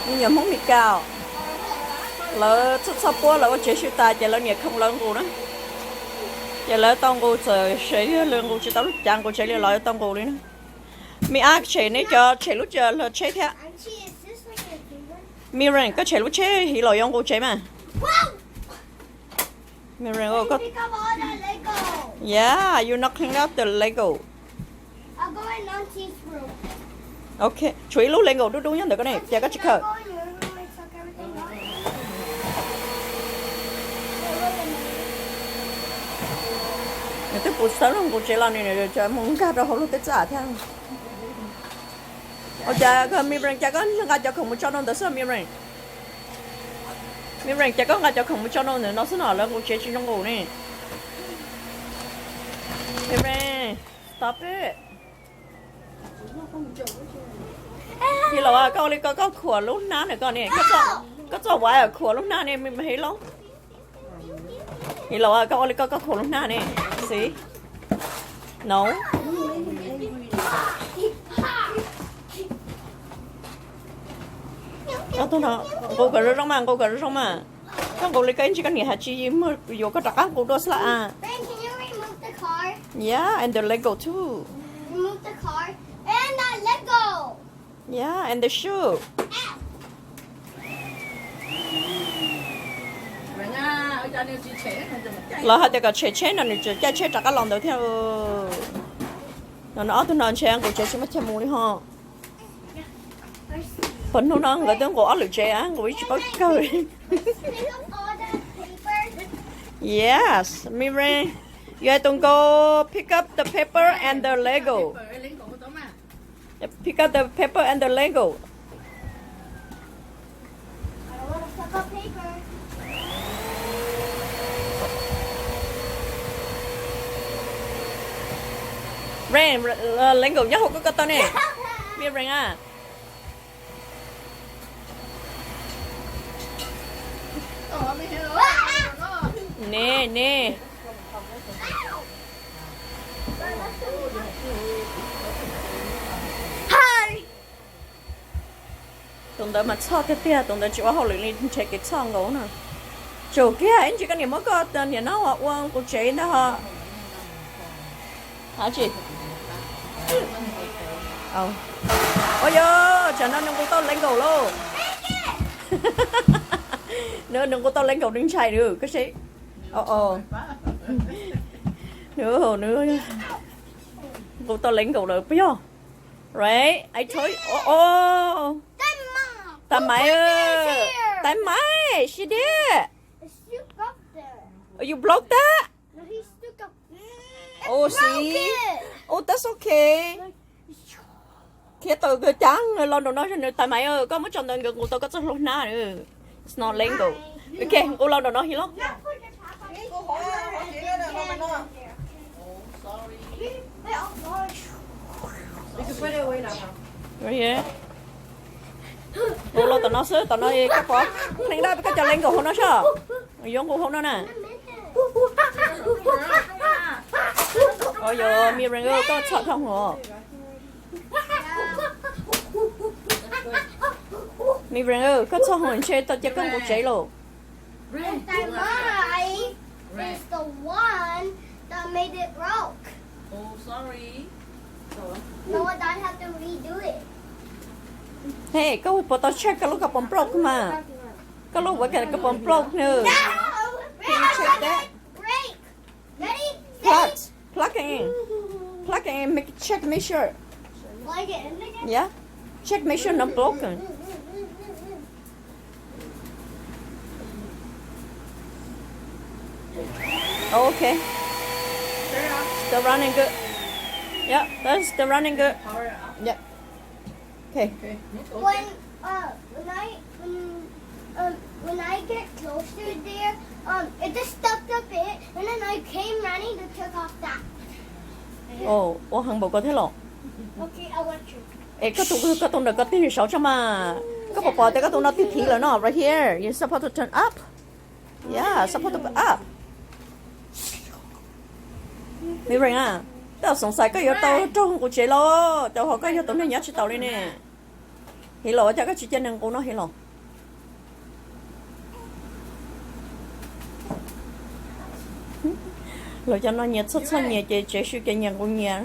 Nyuam Hmoob Mes Kas, lawv txhoj txhoj puab lawv ua tsev sw tas ces lawv niam khoo lawv nqus na. Ces lawv tau nqus txawm se yog lawv nqus tsis tau lub cav nqus tsev li los tau nqus li na. Me ab tshem neb cov tshem lub cav los tsheb thiab. Miren, koj tshem lub tsheb hiv los yuav nqus tsev mas. Miren, yeah, you not clean up the Lego. Ok, tshuav ib lub Lego dub dub nyob ntawm koj ne, cas koj tsis khaws? Nws twb pus xawb lub nqus tsev los nws mus nkag rau hauv lub teb txaj thiab. Ua cas Miren, cas koj nqa cov khoom mus tso rau ntawd xwb Miren? Miren, cas koj nqa cov khoom mus tso rau ntawm no xwb no, lawv nqus tsev tsis zoo nqus ne. Miren, stop it. Hiv Laus, koj ua li ko koj khuam lub hnab na koj ne, koj txoj wire khuam lub hnab ne Hiv Laus. Hiv Laus, koj ua li ko koj khuam lub hnab ne. Xib, no. Nqus kom zoo zoo mas, nqus kom zoo zoo mas. Koj nqus li ko ib ntsis koj niam hais tsis muag yuav koj rov qab nqus dua xwb las. Yeah, and the Lego too. Yeah, and the shoe. Lawv hais tias kom tshem tsheb no nws tseem caij tsheb rov qab los ntawd thiab. No ob tug no ntshe nqus tsev tsis muaj chaw mus li ho. Pom hnub no nkawd twb nqus ob lwm tsev, nqus ib tsis paub kawg. Yes, Miren, you have to go pick up the paper and the Lego. Pick up the paper and the Lego. Ren, Lego nyob hauv koj ko taw ne. Miren a. Ne ne. Tus ntawd mas txhoj tiag tiag, tus ntawd tsis ua hauj lwm li ntshe kev txhoj nkaus na. Tsum kiag ib ntsis koj niam muab koj niam no ua nqus tsev ntag ho. Tsis, ua yog tsam no nws nqus tau Lego lauj. Nws nws nqus tau Lego nws ntshai nws koj seb. Nws nws nqus tau Lego lawm puas yog? Right, I told you. Tais Maiv, Tais Maiv, she did. You broke that? Oh, see? Oh, that's okay. Khiav tawm kawg cas los nraum no, Tais Maiv, koj muab tso ntawd nkawd nqus tau koj txoj hlua hnab. It's not Lego. Ok, nqus los nraum no Hiv Laus. Nqus los tom no xwb, tom no koj pom. Neej dab peb koj cov Lego hauv no soj. Yuav nqus hauv no na. Yog Miren, koj txhom dhau hwv. Miren, koj txhom hwv ntshe tau cia koj nqus tsev lauj. Hey, koj puas tau check koj lub kab poob broke mas? Koj lub wire kab poob broke na. Check that. Plug, plug in. Plug in, make check, make sure. Yeah, check, make sure not broken. Oh, okay. Still running good. Yeah, that's still running good. Yeah. Okay. When uh when I when um when I get closer there, um it just stuck up it, and then I came running to take off that. Oh, ua heev npaum ko thiab los? Okay, I want you. Es koj tus koj tus ntawm koj tig saud tso mas. Koj puas pom tias koj tus no tig thiv lawm no? Right here, you supposed to turn up. Yeah, supposed to be up. Miren a, koj xoom xais koj yuav tau raug nqus tsev los tau ho koj yog tus neeg nyob tsis taus li ne. Hiv Los, ua cas koj tsis cia nws nqus no Hiv Los? Los cov no nyias txhoj txhoj nyias ces tsev sw ces nyias nqus nyias.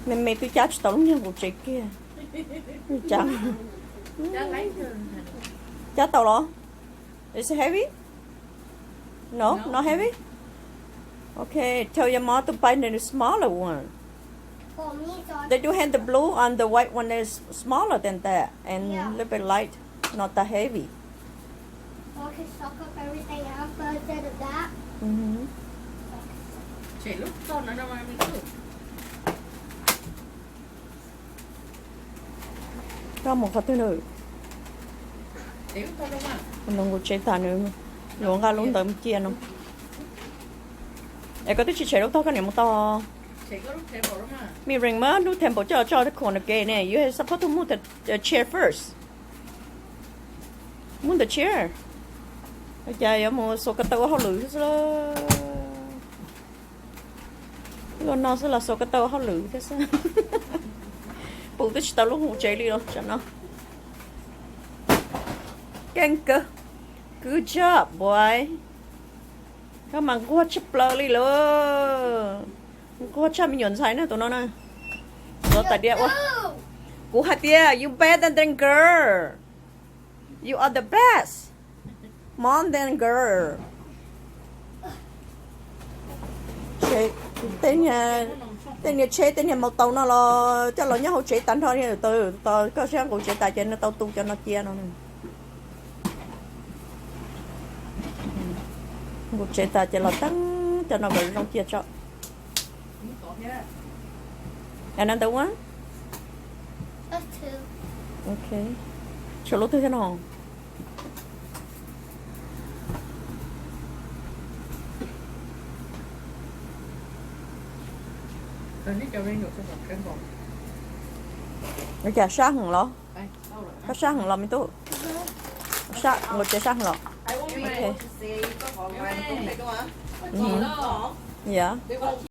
Me me twb cab tsis tau lub niag nqus tsev kiag. Cas? Cab tau los? Is it heavy? No, not heavy. Okay, tell your mom to buy the smaller one. They do have the blue and the white one is smaller than that and a little bit light, not that heavy. Koj mus qhov twg na? Nws nqus tsev tas nws yuav nqa lub ntawd mus cia no. Es koj twb tsis tshem lub tog koj niam mus tau. Mi Ring muab lub table coj tso khoom no ke ne, you supposed to move the chair first. Move the chair. Cas yuav mus xuas ko taw ua hauj lwm xwb. Luaj no xwb los xuas ko taw ua hauj lwm thiab xwb. Pum twb tsis tau lub nqus tsev li los tsam no. Keej kawg. Good job, boy. Koj mas nquag tshaj plaws li lauj. Nquag tshaj me nyuam ntxhais na tus no na. Ntxuav tais diav ua. Kuv hais tias you better than girl. You are the best. Mom than girl. Tej niag tsheb tej niag maus taus no los coj los nyob hauv tsev tag nrho. Koj siab nqus tsev tas ces nws tau tu cov no cia no. Nqus tsev tas ces los teeb cov no kom zoo cia tso. Another one? Okay. Tshuav lub twg thiab no? Ua cas sab heev los? Koj sab heev los me tub? Sab, nqus tsev sab heev los? Okay. Yeah.